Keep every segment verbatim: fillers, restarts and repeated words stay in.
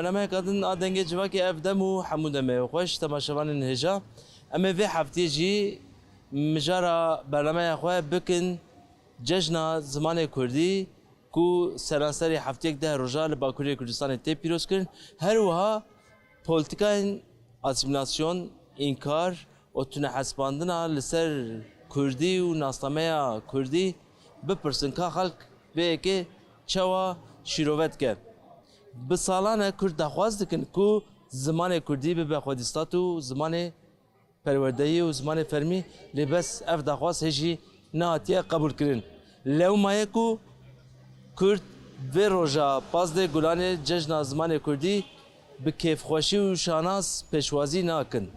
Bernameyeka din a Dengê Civakê ev dem û hemû demê xweş temaşevanên hêja. Em ê vê heftiyê jî mijara bernameya xwe bikin cejna zimanê kurdî ku seranserê heftiyek deh roja li Bakurê Kurdistanê tê pîrozkirin. Her wiha polîtîkayên asîmîlasyon, înkar û tunehespandina li ser kurdî û nasnameya kurdî bipirsin ka xelk vê yekê çawa şîrove dike. Bi salan e kurd daxwaz dikin ku zimanê kurdî bibe xwedîstat û zimanê perwerdeyî û zimanê fermî, lê bes ev daxwaz hê jî nehatiye qebûlkirin. Lewma ye ku kurd vê roja pazdeh Gulanê cejna zimanê kurdî bi kêfxweşî û şanas pêşwazî nakin.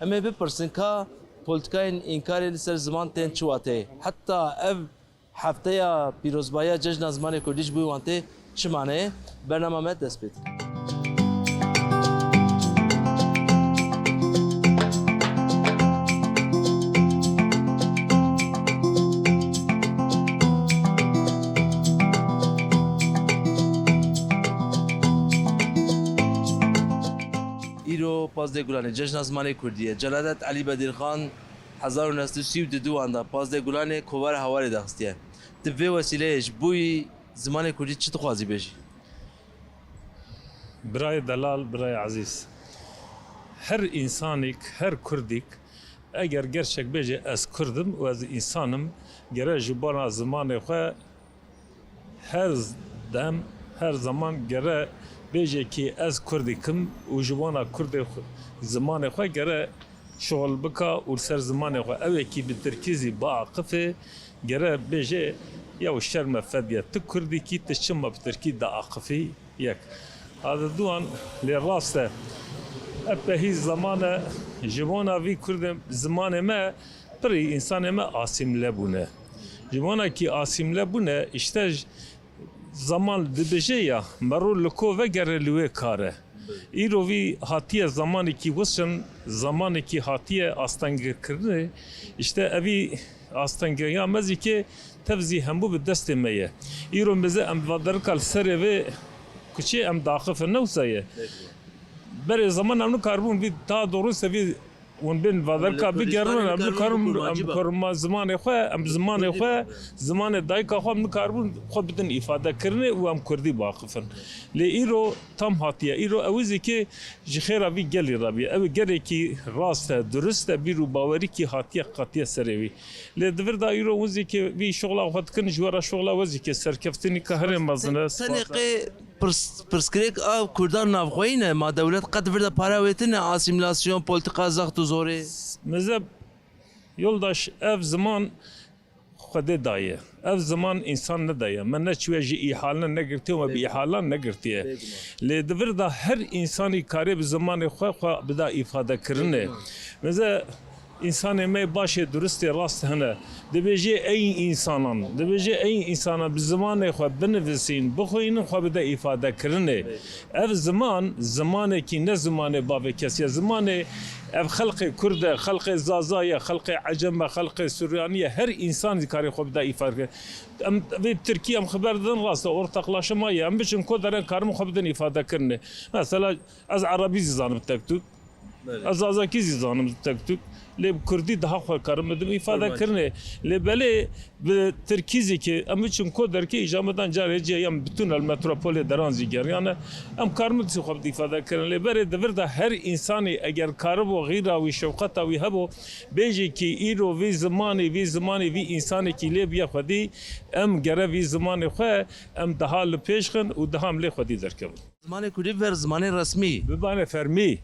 Em ê bipirsin ka polîtîkayên înkarê li ser ziman tên çi wateyê? Heta ev hefteya pîrozbahiya cejna zimanê kurdî ji bo wan tê çi maneyê? Bernama me dest pê dike. Îro pazdeh Gulanê, cejna zimanê kurdî ye. Celadet Elî Bedirxan hezar û neh sed û sî û du wan da pazdeh Gulanê kovara Hawarê daxistiye. Tu vê wesîleyê ji bo zimanê kurdî çi dixwazî bêjî? Birayê delal, birayê ezîz. Her însanîk, her kurdîk, eger gerçek bêje ez kurd im û ez însan im, gere ji bona zimanê xwe her dem, her zaman gere bêje kî ez kurdîk im û ji bona kurdê xwe, zimanê xwe gere şixul bika û li ser zimanê xwe. Ew ê kî bi tirkî zî biaqife, gere bêje, ya şerme fediye, tu kurdîkî, tu çima bi tirkî diaqifî? Yek. A di duan lê rast e. Epehî zaman e ji bona vî kurdê zimanê me pirî însanê me asîmle bûne. Ji bona kî asîmle bûne, îşte j-, zaman dibêje ya, merû li ko vegere li wê kar e. Îro vî hatiye zamanekî wisin, zamanekî hatiye astengkirinê. Îşte evî astengkirina me zî kê tev zî hembû bi destê me ye. Îro mêze em vaderika li serê vê kuçê em daxifin, ne wisa ye. Berê zaman em nikaribûn vî ta dorû se vî hûn bên vaderika bigerin, em nikarin em kurmancî ba. Kurma zimanê xwe, em zimanê xwe, zimanê dayika xwe em nikaribûn xwe bidin îfade kirinê û em kurdî biaqifin. Lê îro tam hatiye. Îro ew zî kê ji xêra vî gelî re bî. Ew gelekî rast e, durist e, bîr û bawerî kî hatiye qetiye serê wî. Lê di vir de îro hûn zî kê vî şoxla xwe dikin, ji we re şoxla we zî kê serkeftinî ka herê mezin e. Tenê qê pirs-, pirsgirêk a kurdan navxweyî ne, ma dewlet qet di vir de para wê tine, asîmîlasyon, polîtîka zext û zorê? Mezeb yoldaş, ev ziman Xwedê daye. Ev ziman însan nedaye. Me neçûye ji îhalan negirtiye, me bi îhalan negirtiye. Lê di vir de her însanî karê bi zimanê xwe, xwe bida îfadekirinê. Meze însanê me baş ê duristê rast hene. Dibêje ey însanan, dibêje ey însanan bi zimanê xwe binivîsîn, bixwînin, xwe bide îfadekirinê. Ev ziman, zimanekî ne zimanê bavê kesî ye. Zimanê ev xelqê Kurd e, xelqê Zaza ye, xelqê Ecem e, xelqê Suryanî ye. Her însan zî karê xwe bide îfade. Em vê Tirkî em xeber didin, rast e, ortaklaşa ma ye. Em biçin ku derin karin xwe bidin îfade kirinê. Mesela ez Erebî zî zanim tek tûk. Belê. Ez Zazakî zî zanim tek tûk. Lê bi Kurdî daha xwe karim bidim îfade kirinê. Lê belê bi Tirkî zî ki em biçin ku derkê îja me dan carê cihê em bi tunel metropolê deran zî geriyane. Em karim zî xwe bidî îfade kirin. Lê berê di vir de her însanî eger karibo xîra wî, şewqeta wî hebo, bêjî ki îro vî zimanî, vî zimanî, vî însanekî lê biye xwedî, em gere vî zimanê xwe em daha li pêş xin û daha em lê xwedî derkevin. Zimanê kurdî bibe zimanê resmî. Bibe zimanê fermî.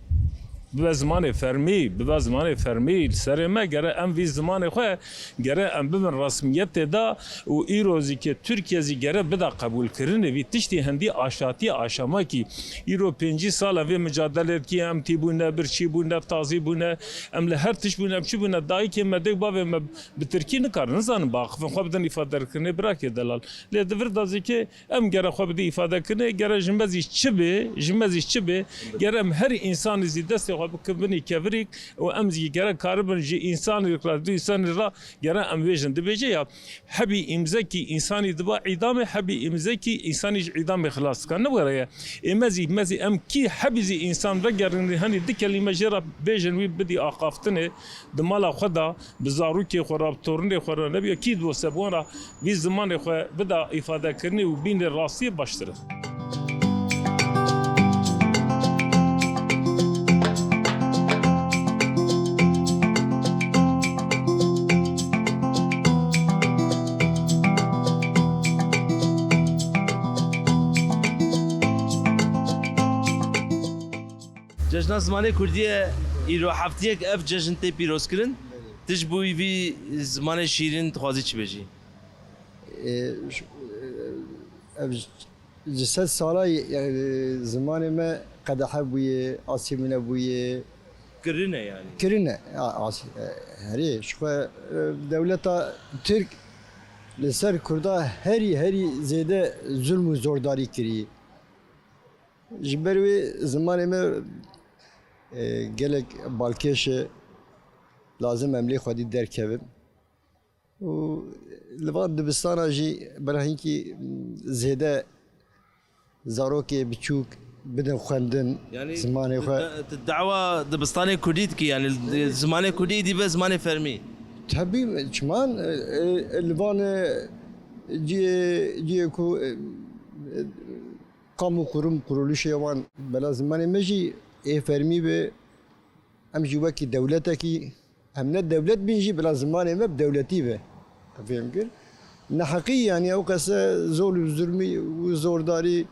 Bibe zimanê fermî. Bibe zimanê fermî. Li serê me gere em vî zimanê xwe gere em bibin resmiyetê de û îro zî ke Tirkiye zî gere bida qebûlkirinê vî tiştî hindî aşatî aşamakî. Îro pêncî sal em vê micadelê dikî, em tî bûne, birçî bûne, tazî bûne, em li her tişt bûne, em çi bûne, dayikê me, dêk bavê me bi tirkî nikarin, nizanin biaxifin, xwe bidin îfadekirinê, birakê delal. Lê di vir de zî ke Em gere xwe bidî îfade kirinê, gere ji me zî çi bê, ji me zî çi bê, gere em her însanî zî destê xwe Ki binî kevirîk û em zî gerek karibin ji însanê re, du însanê re gere em vêjin. Dibêje ya, hebî îmzekî însanî diba îdamê, hebî îmzekî însanî ji îdamê xilas dika. Ne were ye. Ê me zî, me zî em kî hebî zî însan vegerînî, henî du kelîme jê re bêjin, wî bidî axaftinê, di mala xwe de, bi zarokê xwe re, bi tornê xwe re, nebiya kî diwese bi wan re vî zimanê xwe bida îfadekirinê û bînê rastiyê baştir e. Cejna Zimanê Kurdî ye, îro heftiyek ev cejn tê pîrozkirin. Belê. Tu ji bo wî vî zimanê şîrîn dixwazî çi bêjî? Ê, ş-, ev ji, ji sed sala ye, yani, zimanê me qedexe bûye, asîmîle bûye. Kirine yani. Kirine. A-, as-, e, herê, ji xwe, e, dewleta Tirk li ser Kurda herî, herî zêde zulm û zordarî kirî. Ji ber wê zimanê me, e, gelek balkêş e, lazim em lê xwedî derkevin. Û li van dibistana jî bira hinkî zêde zarokê biçûk bidin xwendin. Yani zimanê xwe. Di-, di-, dawa dibistanê kurdî dikî, yani zimanê kurdî dî be zimanê fermî. Tabii, çiman, e, e, li van, e, cihê, cihê ku, e, e, kam û kurum kurulişê wan bela zimanê me jî ê fermî be. Em jî wekî dewletekî, em ne dewlet bin jî bila zimanê me bi dewletî be. Te fêm kir? Neheqî, yani ew qese zol û zulmî û zordarî,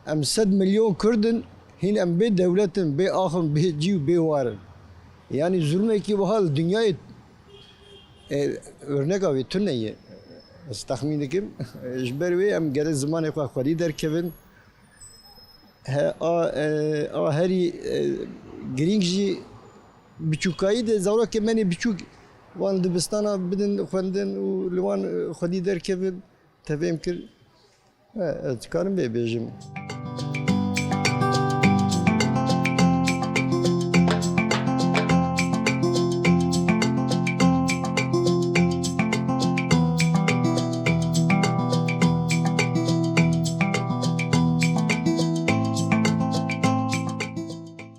em sed milyon Kurd in, hîn em bê dewlet in, bê ax in, bê cî û bê war in. Yani zulmekî wiha li dinyayê, e, örneka wê tune ye. Ez texmîn dikim, ji ber wê em gerek zimanê xwe xwedî derkevin. He, a, e, a herî, e, girîng jî biçûkayî de zarokê me nê biçûk wan dibistana bidin xwendin û li wan, e, xwedî derkevin, tevêm kir. He, ez dikarim vê bêjim.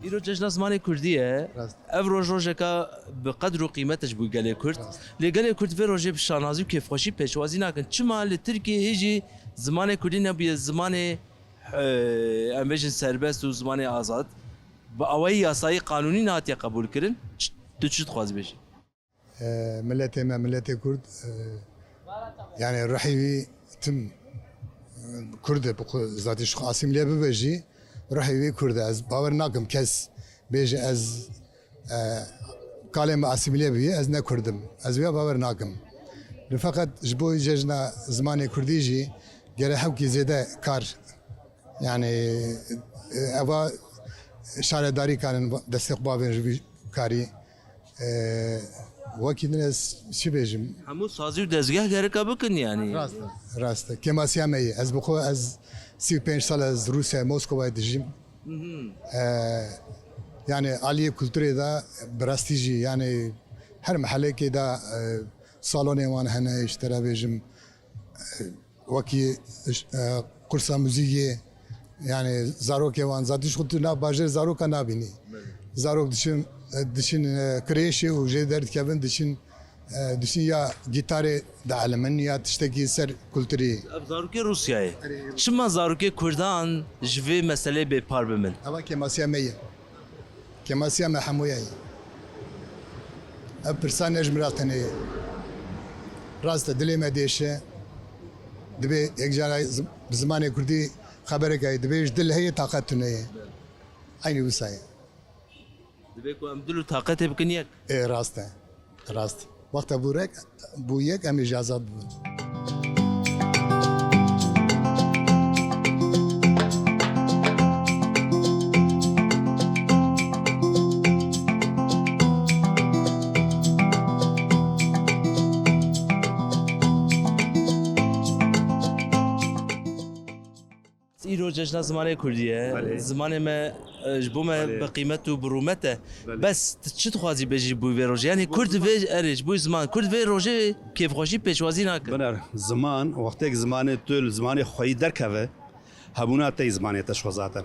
Îro Cejna Zimanê Kurdî ye. Rast. Ev roj rojeka bi qedr û qîmet e ji bo gelê Kurd. Rast. Lê gelê Kurd vê rojê bi şanazî û kêfxweşî pêşwazî nakin. Çima li Tirkiyeyê jî zimanê Kurdî nebûye zimanê, e, em bêjin serbest û zimanê azad? Bi awayî yasayî qanûnî nehatiye qebûlkirin. Ç-, tu çi dixwazî bêjî? E, miletê me, miletê Kurd, e, yani ruhê wî tim, e, Kurd e, bi xwe, zatî ji xwe asîmîle bibe jî, ruhê wî Kurd e. Ez bawer nakim kes bêje ez, e, kalê min asîmîle bûye, ez ne Kurd im. Ez wê bawer nakim. Li feqet ji bo cejna zimanê Kurdî jî gere hewkî zêde kar Yani, e, eva şaredarî karin destê xwe bavên ji vî karî. E, wekî din ez çi bêjim? Hemû sazî û dezgeh gereka bikin yani. Rast e, rast e. Kêmasiya me ye. Ez bi xwe ez sî û pênc sal ez Rûsyayê, Moskowayê dijîm. Mhm. E, yani aliyê kulturê de bi rastî jî yani her mehelekê de, e, salonê wan hene, ji te re bêjim, e, wekî, e, qursa muzîkê, yani zarokê wan, zatî ji xwe tu nav bajêr zaroka nabînî. Belê. Zarok diçin, e, diçin, e, kirêşê û jê derdikevin, diçin, e, diçin ya gîtarê dielimin ya tiştekî ser kulturî. Ev zarokê Rûsyayê. Erê. Çima zarokê Kurdan ji vê meseleyê bêpar bibin? Eva kêmasiya me ye. Kêmasiya me hemûya ye. Ev pirsa ne ji min re tenê ye. Rast e, dilê me dêşe. Dibê yek cara zi-, bi zimanê kurdî xeberek heye. Dibê ji dil heye, taqet tune ye. Eynî wisa ye. Dibê ku em dil û taqetê bikin yek. Ê, rast e. Rast. Wexta bû rek, bû yek, em ê jî azad bibin. Îro Cejna zimanê kurdî ye. Belê. Zimanê me, e, ji bo me Belê. bi qîmet û bi rûmet e. Belê. Bes, tu çi dixwazî bêjî ji bo vê rojê? Yanî Bo kurd ziman. vê, erê, ji bo ziman. Kurd vê rojê kêfxweşî pêşwazî nake. Biner, ziman, wextêk zimanê tu li zimanê xweyî derkeve, hebûna te yî zimanê te ji xwe zaten.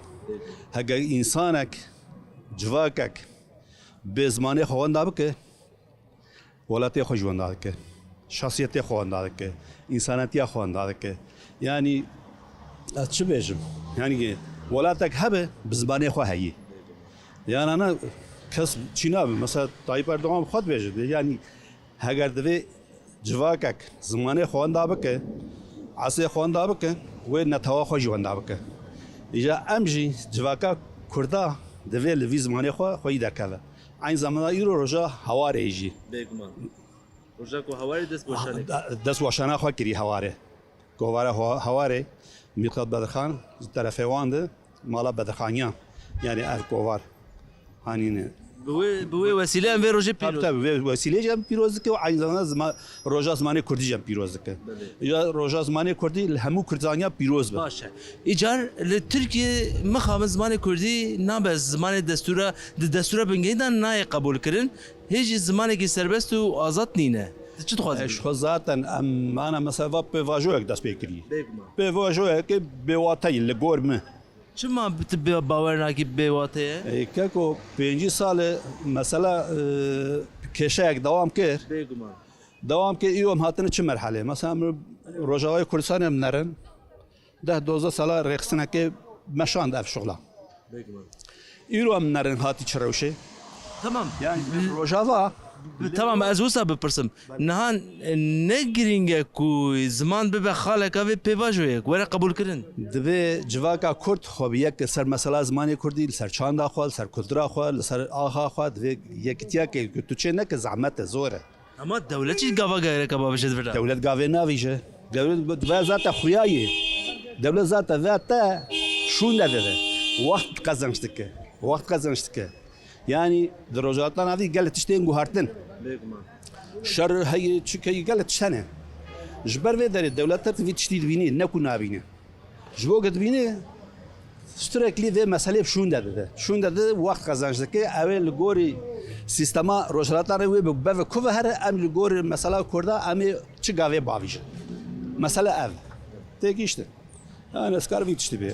Heke însanek, civakek bê zimanê xwe wenda bike, welatê xwe jî wenda dike. Şahsiyetê xwe wenda dike. Însanetiya xwe wenda dike. Yanî ez çi bêjim? Yanî welatek hebe bi zimanê xwe heyî. Yanana kes çî nabe. Mesela Tayyip Erdogan xwe dibêje. Yanî heger divê civakek zimanê xwe wenda bike, esê xwe wenda bike, wê netewa xwe jî wenda bike. Îja em jî civaka kurda divê li vî zimanê xwe xweyî derkeve. Eyn zamana îro roja Hawarê jî. Bêguman. Roja ku Hawarê dest weşanê. Ha, de-, dest weşana xwe kirî Hawarê. Kovara Hawa-, Hawarê, Mîqat Bedirxan, ji terefê wan de mala Bedirxaniyan. Yanî ev kovar hanîne. Bi wê, bi wê wesîle em vê rojê Tabii, pîroz. tabii, vê wesîlê jî em pîroz dike û eyn zamana zima-, roja zimanê kurdî jî em pîroz dike. Belê. Ya roja zimanê kurdî li hemû Kurdistaniya pîroz be. Baş e. Îcar li Tirkiyê mixabin zimanê kurdî nabe zimanê destûra, di destûra bingehîn de nayê qebûlkirin. Hê jî zimanekî serbest û azad nîne. Tu çi dixwazî? E, ji xwe zaten em, ana mesela va pêvajoyek dest pê kiriye. Bêguman. Pêvajoyekê bêwateyî li gor min. Çima bi tu bê-, bawer nakî bêwate ye? E, keko pêncî sal e mesela, e, kêşeyek dewam kir. Bêguman. Dewam kir, îro em hatine çi merhelê? Mesela em Rojavayê Kurdistanê em nerin. Deh dozdeh sala rêxistinekê meşand ev şuxla. Bêguman. Îro em nerin hatî çi rewşê? Tamam. Yani L- Rojava Bi- Tamam, ez wisa bipirsim. Niha, e, ne girîng e ku ziman bibe xaleka vê pêvajoyê, were qebûlkirin. Divê civaka Kurd xwe bi yek li ser mesela zimanê Kurdî, li ser çanda xwe, li ser kultura xwe, li ser axa xwe, divê yekitiyeke ku tu çê neke zehmet e, zor e. Ama dewlet jî gava gereke bavêje di vir de. Dewlet gavê navêje. Dewlet ve zaten xuya ye. Dewlet zaten ve te şûnde dide. Wext qezenç dike. Wext qezenç dike. Yanî di rojhilata navî gelek tişt tên guhertin. Bêguman. Şer heye, çi heye, gelek tişt hene. Ji ber vê derê dewlet her vî tiştî dibînî, ne ku nabîne. Ji bo ku dibîne, sürekli vê meselê şûnde dide. Şûnde dide, wext qezenc dike, ew ê li gorî sîstema rojhilata re wê bi beve ku ve here, em li gorî mesela Kurda, em ê çi gavê bavêjin. Mesele ev. Têgihiştin. Yani ez karim vî tiştî bê.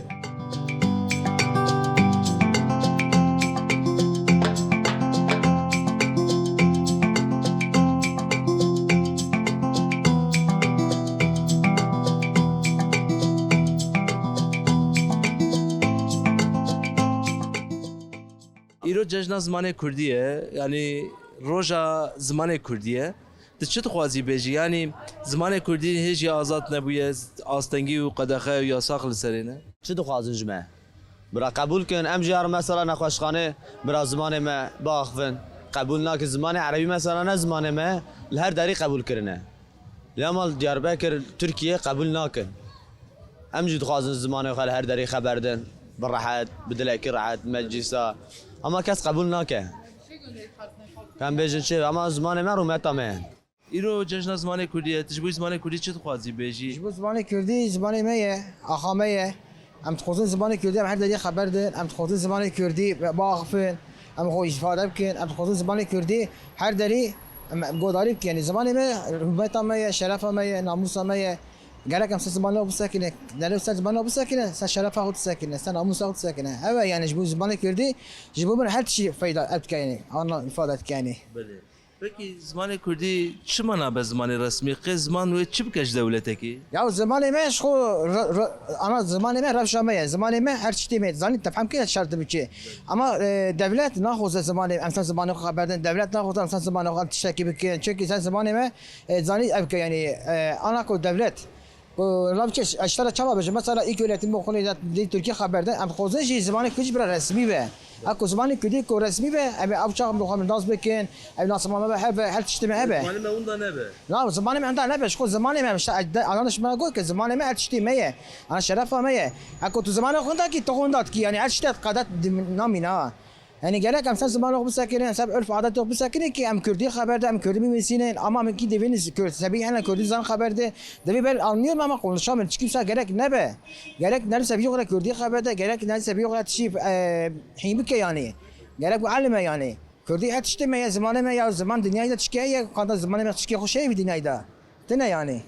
Îro cejna zimanê kurdî ye, yanî roja zimanê kurdî ye. Tu çi dixwazî bêjî? Yanî zimanê kurdî hê jî azad nebûye, astengî û qedexe û yasax li serê ne? Çi dixwazin ji me? Bira qebûl kin, em jî herin mesela nexweşxanê, bira zimanê me biaxivin. Qebûl nakin, zimanê erebî mesela ne zimanê me, li her derî qebûl kirine. Lê ema li Diyarbekir, Tirkiye qebûl nakin. Em jî dixwazin zimanê xwe li her derî xeber din, bi rehet, bi dilekî rehet, meclîsa. Ema kes qebûl nake. Em bêjin çi, ema zimanê me rûmeta me ye. Îro cejna zimanê kurdî ye. Tu ji bo zimanê kurdî çi dixwazî bêjî? Ji bo zimanê kurdî, zimanê me ye, axa me ye. Em dixwazin zimanê kurdî em her derî xeber din, em dixwazin zimanê kurdî biaxifin, em xwe îfade bikin, em dixwazin zimanê kurdî her derî em, em godarî bikin. Yanî zimanê me rûmeta me ye, şerefa me ye, namûsa me ye. Gerek em ser zimanê xwe bisekinin, derê ser zimanê xwe bisekinin, ser şerefa xwe disekinin, ser namûsa xwe disekinin. Ew e, yanî ji bo zimanê kurdî, ji bo min her tiştî feyda ev dike, yanî, ana îfade dike, yanî. Belê. Pekî zimanê kurdî çima nabe zimanê resmî? Qê ziman wê çi bike ji dewletekî? Ya zimanê me ji xwe re-, re-, ana zimanê me rewşa me ye. Zimanê me her tiştê me. Zanî te fehm kir şert dibe çi. Ama, e, dewlet naxwaze zimanê, em ser zimanê xwe xeber din. Dewlet naxwaze em ser zimanê xwe em tiştekî bikin. Çunkî ser zimanê me, e, zanî ev ke yanî, e, ana ku dewlet Ku lav çi, ez ji te re çawa bêjim? Mesela, ilk öğretim okulê de dil Tirkî xeber de, em dixwazin jî zimanê Kurdî bira resmî be. Eku zimanê Kurdî ku resmî be, em ê ev çax bi xwe nas bikin, ev nasma me be hebe, her tiştê me hebe. Zimanê me winda nebe. Na, zimanê me winda nebe, ji xwe zimanê me, işte, ana ji me got ke zimanê me her tiştê me ye. Ana şerefa me ye. Eku tu zimanê xwe winda kî, tu xwe winda dikî, yani her tiştê qedet namîne ha. Yani gerek em ser zimanê xwe bisekinin, em ser örf adetê xwe bisekinin ki em Kurdî xeber de, em Kurdî binivîsînin, ama em kî divên Kurd, sebî hene Kurdî zan xeber de, divê ben anlıyorum ama konuşamıyorum. Çünkü mesela gerek nebe, gerek ne sebî xwe Kurdî xeber de, gerek ne sebî xwe tişî, e, hîn bike yani. Gerek bu elime yani. Kurdî her tiştê me ye, zimanê me ya, ziman dinyayê de tişkê ye, kanda zimanê me tişkê xwe şey bi dinyayê de. Tine yani.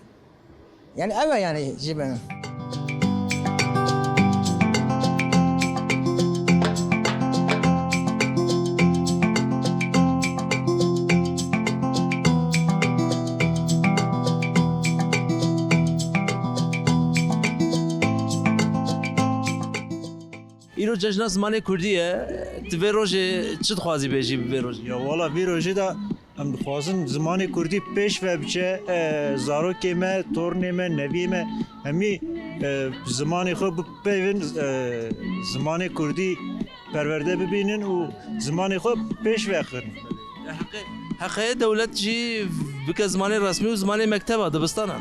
Yani ev e yani ji min. Îro cejna zimanê kurdî ye. Tu vê rojê çi dixwazî bêjî bi vê rojê? Ya wala vî rojê de em dixwazin zimanê kurdî pêş ve biçe, e, zarokê me, tornê me, neviyê me hemî, e, zimanê xwe bipeyvin, e, zimanê kurdî perwerde bibînin û zimanê xwe pêş ve xin. Heqê, heqê dewlet jî bike zimanê resmî û zimanê mekteba, dibistana.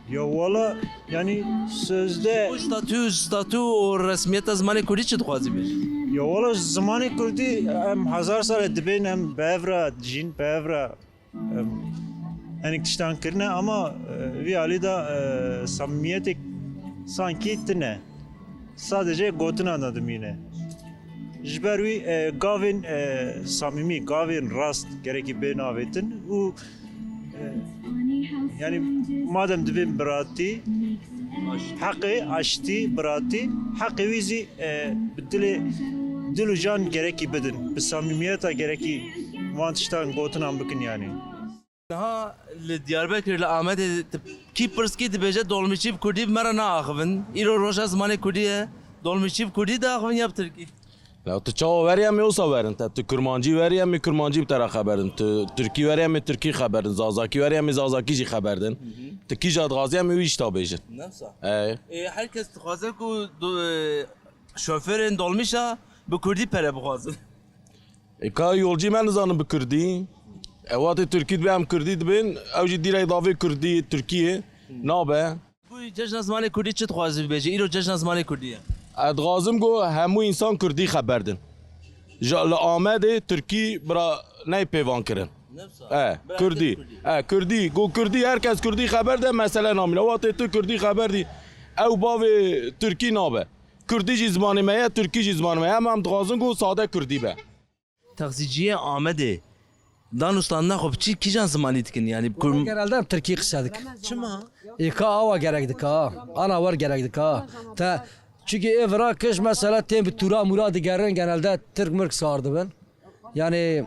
Ya wala, yani sözde. Bu statü, statü û resmiyeta zimanê kurdî çi dixwazî bêjî? Ya wala zimanê kurdî em hezar sal e dibên em bi hev re dijîn, bi hev re, em, hinek tiştan kirine ama, e, vî alî de, e, samimiyetek sankî tine. Sadece gotina de dimîne. Ji ber wî, e, gavên, e, samîmî, gavên rast gerekî bên avêtin û, e, yani madem divên biratî, heqê aştî, biratî, heqê wî zî, e, bi dilê, dil û can gerekî bidin. Bi samîmiyeta gerekî van tiştan gotinan bikin yani. Niha li Diyarbekir, li Amedê, tu kî pirs kî dibêje dolmîçî bi kurdî bi me re naaxivin. Îro roja zimanê kurdî ye. Dolmîçî bi kurdî diaxivin ya bi tirkî? La tu çawa werî em ê wisa werin te? Tu kurmancî werî em ê kurmancî bi te re xeber din. Tu tirkî werî em ê tirkî xeber din. Zazakî werî em ê zazakî jî xeber din. Hı hı. Tu kîja dixwazî em ê wî jî tişta bêjin. Nefsa. Ey. Ê, her kes dixwaze ku do-, e, şofêrên dolmîşa bi kurdî pere bixwazin. E, ka yolcî me nizanin bi kurdî. Ewa tê tirkî dibe em kurdî dibên, ew jî dîrek davê kurdî, tirkiyê nabe. Bu cejna zimanê kurdî çi dixwazî bibêje? Îro cejna zimanê kurdî ye. Ez dixwazim ku hemû însan kurdî xeber din. Ji li Amedê tirkî bira ney pêvan kirin. Nefsa. E, bira kurdî. Kurdî. E, kurdî. Ku kurdî, her kes kurdî xeber de mesele namîne. Ewa tê tu kurdî xeber dî. Ew bavê tirkî nabe. Kurdî jî zimanê me ye, tirkî jî zimanê me ye. Em, em dixwazin ku sade kurdî be. Taksiciyê Amedê danûstandina xwe bi çi, kîjan zimanî dikin? Yanî bi kur- Genelde em tirkî qise dikin. Çima? Ê ka awa gerek dika, ana wer gerek dika. Te, çunkî ê vira kiş mesela tên bi tûra mûra digerin, genelde tirk mirk sar dibin. Yanî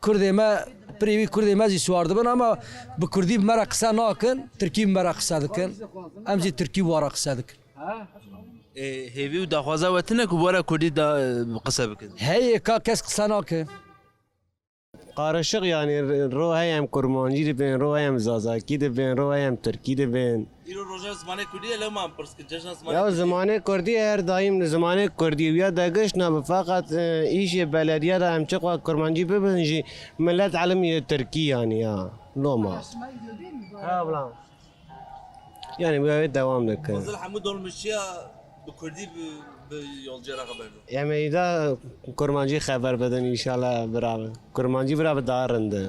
kurdê me, pirî wî kurdê me zî siwar dibin ama bi kurdî bi me re qise nakin, tirkî bi me re qise dikin. Em zî tirkî bi wan re qise dikin. Ê, hêvî û daxwaza we tune ku bi we re kurdî da, qise bikin? Heye ka kes qise nake. Karışık yani, ro heye em kurmancî dibên, ro heye em zazakî dibên, ro heye em tirkî dibên. Îro roja zimanê kurdî ye, lewma em pirs kin, cejna zimanê Ya kurdî. Zimanê kurdî her daîm zimanê kurdî wiya degiştna bi, feqet, e, îşê belediye de em çiqas kurmancî bibin jî millet elimî tirkî yani ya. Loma. Ha, bla. Yani bu eve devam dikin. Fazil hemû dolmuşçiya bi kurdî bi, bi yolcuya re xeber didin. Em ê da kurmancî xeber bidin înşallah bira. Kurmancî bira bi daha rind e.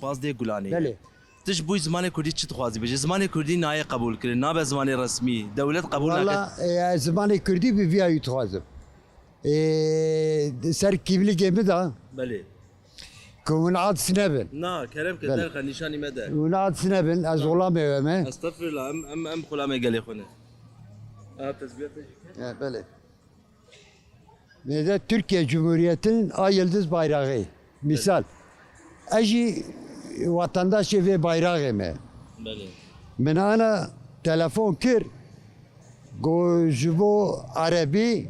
Pazdeh Gulanê. Belê. Tu ji bo zimanê kurdî çi dixwazî bêjî? Zimanê kurdî nayê qebûl kirin, nabe zimanê resmî, dewlet qebûl nake. Wala, e, zimanê kurdî bi vîya wî dixwazim. E, ser kîmlîgê min de. Belê. Ku hûn aciz nebin. Na, kerem ke Belê. Derxe nîşanî me de. Hûn aciz nebin, ez xulamê we me. Estexfirullah, em, em, em xulamê gelê xwe ne. Ha, tezbîya te jî ke. E, belê. Nêze Türkiye Cumhuriyeti'nin ay yıldız bayrağı. Misal. Ez jî vatandaşê vê bayraxê me. Belê. Min ana telefon kir. Go ji bo erebî,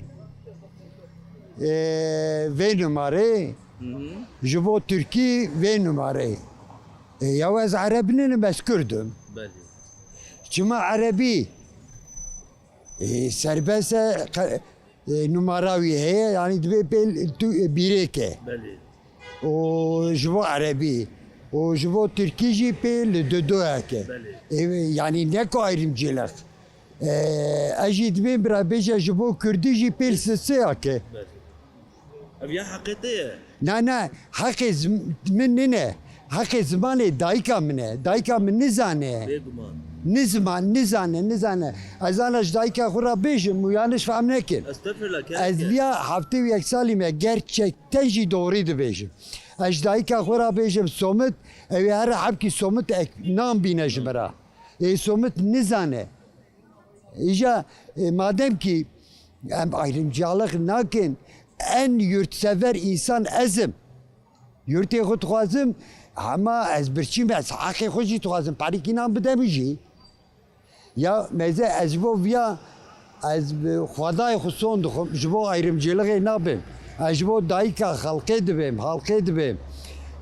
e, vê numarê, Hı hı. Ji bo tirkî vê numarê. E, ya ez ereb ninim, ez kurd im. Belê. Çima erebî E, serbest e, qe-, e, numara wî heye, yanî divê pê tu, e, bîrê ke. Belê. Û ji bo erebî û ji bo tirkî jî pê li dudoya ke. Belê. E, yanî ne ku ayrımcılık. E, ez jî divêm bira bêje ji bo kurdî jî pê li sisiya ke. Belê. Ev ya heqê te ye. Na, na, heqê zim-, min nine. Heqê zimanê dayika min e. Dayika min nizane. Bêguman. Niziman, nizane, nizane. Ez ana ji dayika xwe re bêjim û yanlış fehm nekin. Estağfirullah, kerem Ez ke. viya heftê û yek salî me gerçekten jî doğru dibêjim. Ez ji dayika xwe re bêjim somit, ew ê here hebkî somit ek nan bîne ji min re. Ê somit nizane. Îja, e, madem ki em ayrımcılık nakin, en yurtsever insan ezim. Yurtê xwe dixwazim, hema ez birçî me, ez heqê xwe jî dixwazim, parîkî nan bide min jî. Ya meze ez ji bo viya, ez bi Xwedayê xwe son dixwim, ji bo ayrımcılıkê nabim. Ez ji bo dayika xelkê dibêm, halkê dibêm.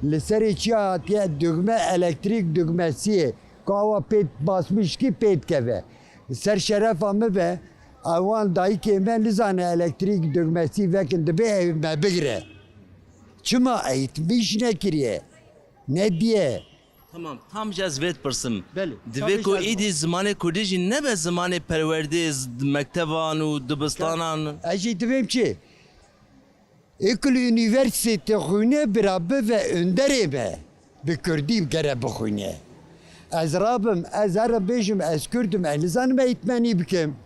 Li serê çiya hatiye dugme, elektrîk dugmesiyê. Ku awa pê basmiş kî pê dikeve. Ser şerefa min be, ewan dayikê me nizane elektrîk dugmesî vekin, dibe ew me bigire. Çima eğitmiş nekiriye? Ne diye? Tamam, tam jî ez vê dipirsim. Belê, Divê tabii ku jî ez îdî zimanê kurdî jî nebe zimanê perwerdê, z-, mektevan û dibistanan. Ez jî divêm çi? Ê ku li unîversîte xwîne bira bibe önderê me, bi kurdî gere bixwîne. Ez rabim, ez herim bêjim, ez kurd im, ez nizanim eğitmenî bikim.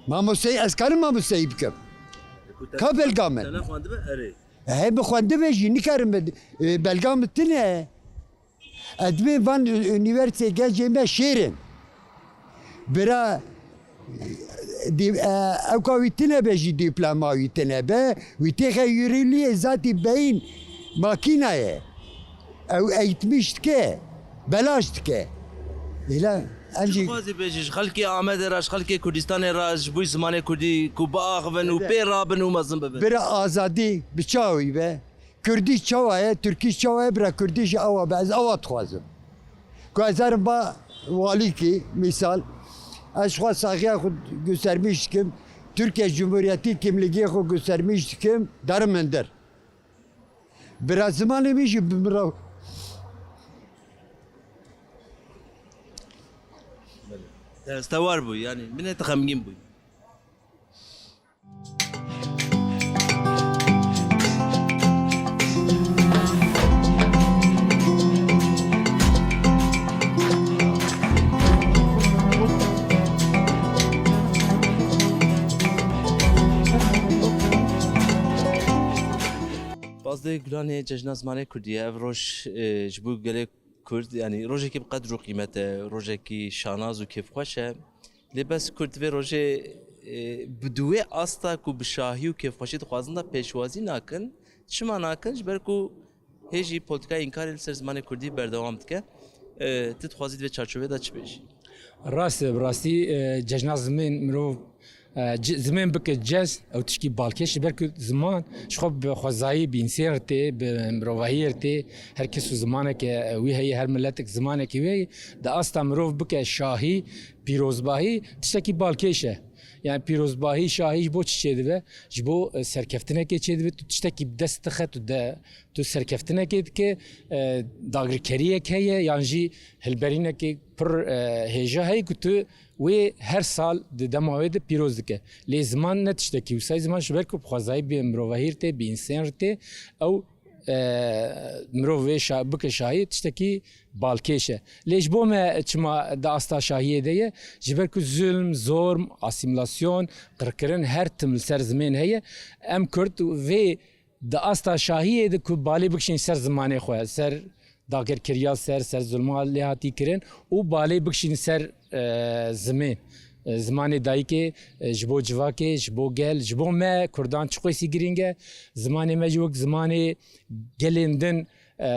Mamosteyî, ez karim mamosteyî bikim? Ka belga min? Te nexwendibe? Erê. He, bi xwendibe jî nikarim, e, belga min tune. Ez divê van unîversîtê gencê me şêrin. Bira, di-, e, ewka wî tine be jî dîploma wî tine be, wî têxe yürürlüğe zatî beyin makîna ye. Ew eğitmiş dike, belaş dike. Hêla, em jî Dixwazî bêjî ji xelkê Amedê re, ji xelkê Kurdistanê re, ji bo zimanê kurdî ku biaxivin û Ebe. pê rabin û mezin bibin. Bira azadî bi çawa wî be? Kurdî çawa ye, Tirkî çawa ye, bira Kurdî jî awa be, ez awa dixwazim. Ku ez herim ba walîkî, mîsal, ez xwe saxiya xwe göstermiş dikim, Türkiye Cumhuriyeti kimligê xwe göstermiş dikim, derim min dir. Bira zimanê min jî bi min re. Te hestewar bû, yanî minê te xemgîn bû. Pazdeh Gulanê Cejna Zimanê Kurdî ye. Ev roj, e, ji bo gelê Kurd, yanî rojekî bi qedr û qîmet e, rojekî şanaz û kêfxweş e. Lê bes Kurd vê rojê, e, bi di wê asta ku bi şahî û kêfxweşî dixwazin de pêşwazî nakin. Çima nakin? Ji ber ku hê jî polîtîkaya înkarê li ser zimanê kurdî berdewam dike. E, tu dixwazî di vê çarçovê de çi bêjî? Rast e, bi rastî, e, cejna zimên mirov, e, ci-, zimên bike cez, ew tişkî balkêş, ji ber ku ziman ji xwe bi xwezayî, bi însên re tê, bi mirovahiyê re tê, her kes û zimaneke wî heye, her miletek zimanekî wî heye, di asta mirov bike şahî, pîrozbahî, tiştekî balkêş e. Yani pîrozbahî, şahî ji bo çi çêdibe? Ji bo, e, serkeftinekê çêdibe, tu tiştekî bi dest dixe, tu de, tu serkeftinekê dike, e, dagirkeriyek heye, yan jî hilberînekê pir, e, hêja heye ku tu wê her sal di dema wê de pîroz dike. Lê ziman ne tiştekî wisa ye, ziman ji ber ku bi xwezayî bi mirovahî re tê, bi însên re tê, ew, e, mirov wê şa-, bike şahî tiştekî balkêş e. Lê ji bo me çima di asta şahiyê de ye? Ji ber ku zulm, zorm, asîmîlasyon, qirkirin her tim li ser zimên heye. Em Kurd vê di asta şahiyê de ku balê bikişîn ser zimanê xwe, ser dagirkeriya, ser, ser zulma lê hatî kirin û balê bikişîn ser, e, zimên. E, zimanê dayikê, e, ji bo civakê, ji bo gel, ji bo me Kurdan çi qasî girîng e. Zimanê me jî wek zimanê gelên din, e,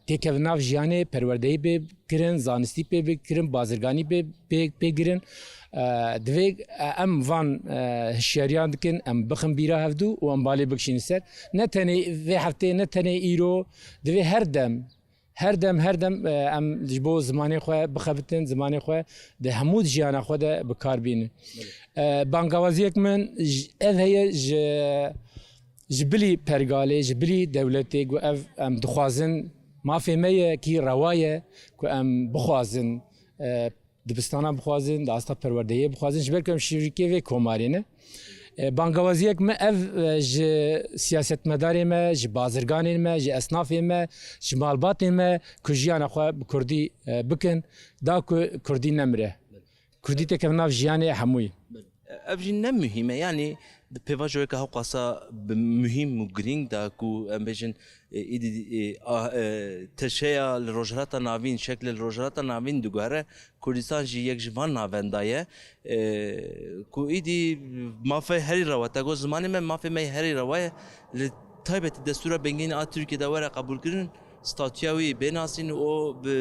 têkeve nav jiyanê, perwerdeyî pê kirin, zanistî pê kirin, bazirganî pê, pê, pê kirin. E, divê, e, em van, e, hişyariyan dikin, em bixin bîra hevdû û em balê bikişînin ser. Ne tenê vê hefteyê, ne tenê îro, divê her dem Her dem, her dem, e, em ji bo zimanê xwe bixebitin, zimanê xwe di hemû jiyana xwe de bi kar bînin. E, bangawaziyek min j-, ev heye ji, ji bilî pergalê, ji bilî dewletê ku ev em dixwazin, mafê me ye kî rewa ye ku em bixwazin, e, dibistana bixwazin, di asta perwerdehiyê bixwazin, ji ber ku em şirîkê vê komarê ne. E, bangawaziyek me ev, e, ji siyasetmedarê me, ji bazirganên me, ji esnafê me, ji malbatên me ku jiyana xwe bi kurdî, e, bikin, da ku kurdî nemire. Kurdî têkeve nav jiyanê hemûyî. Ev jî ne muhîm e, yanî di pêvajoyeke hewqasa bi muhîm û girîng da ku em bêjin, e, îdî, e, a, e, teşeya li Rojhilata Navîn, şekle li Rojhilata Navîn diguhere, Kurdistan jî yek ji van navenda ye, e, ku îdî mafê herî rewa, te got zimanê me, mafê me herî rewa ye, li taybetî destûra bingehîn a Tirkiyê de were qebûlkirin, statûya wî bê nasîn û bi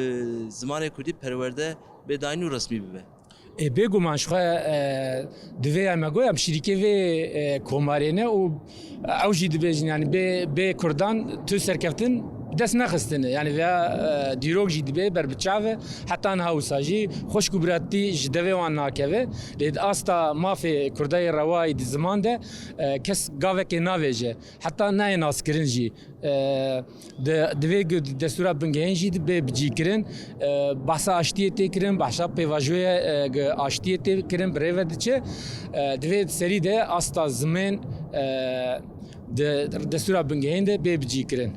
zimanê kurdî perwerde bê dayîn û resmî bibe. Ê, bêguman ji xwe, e, divê em me got, em şirîkê vê, e, komarê ne û ew jî dibêjin, yanî bê, bê Kurdan tu serkeftin dest nexistine. Yanî vêya, e, dîrok jî dibê ber bi çav e. Heta niha wisa jî xwişk û biratî ji devê wan nakeve. Lê di asta mafê Kurda yê rewayî di ziman de, e, kes gavekê navêje. Heta nayê naskirin jî. E, di, divê ku destûra bingehîn jî dibe bicîkirin. E, behsa aştiyê tê kirin, behsa pêvajoya, e, ku aştiyê tê kirin, bi rê ve diçe. E, divê di serî de asta zimên, e, di destûra bingehîn de bê bicîkirin.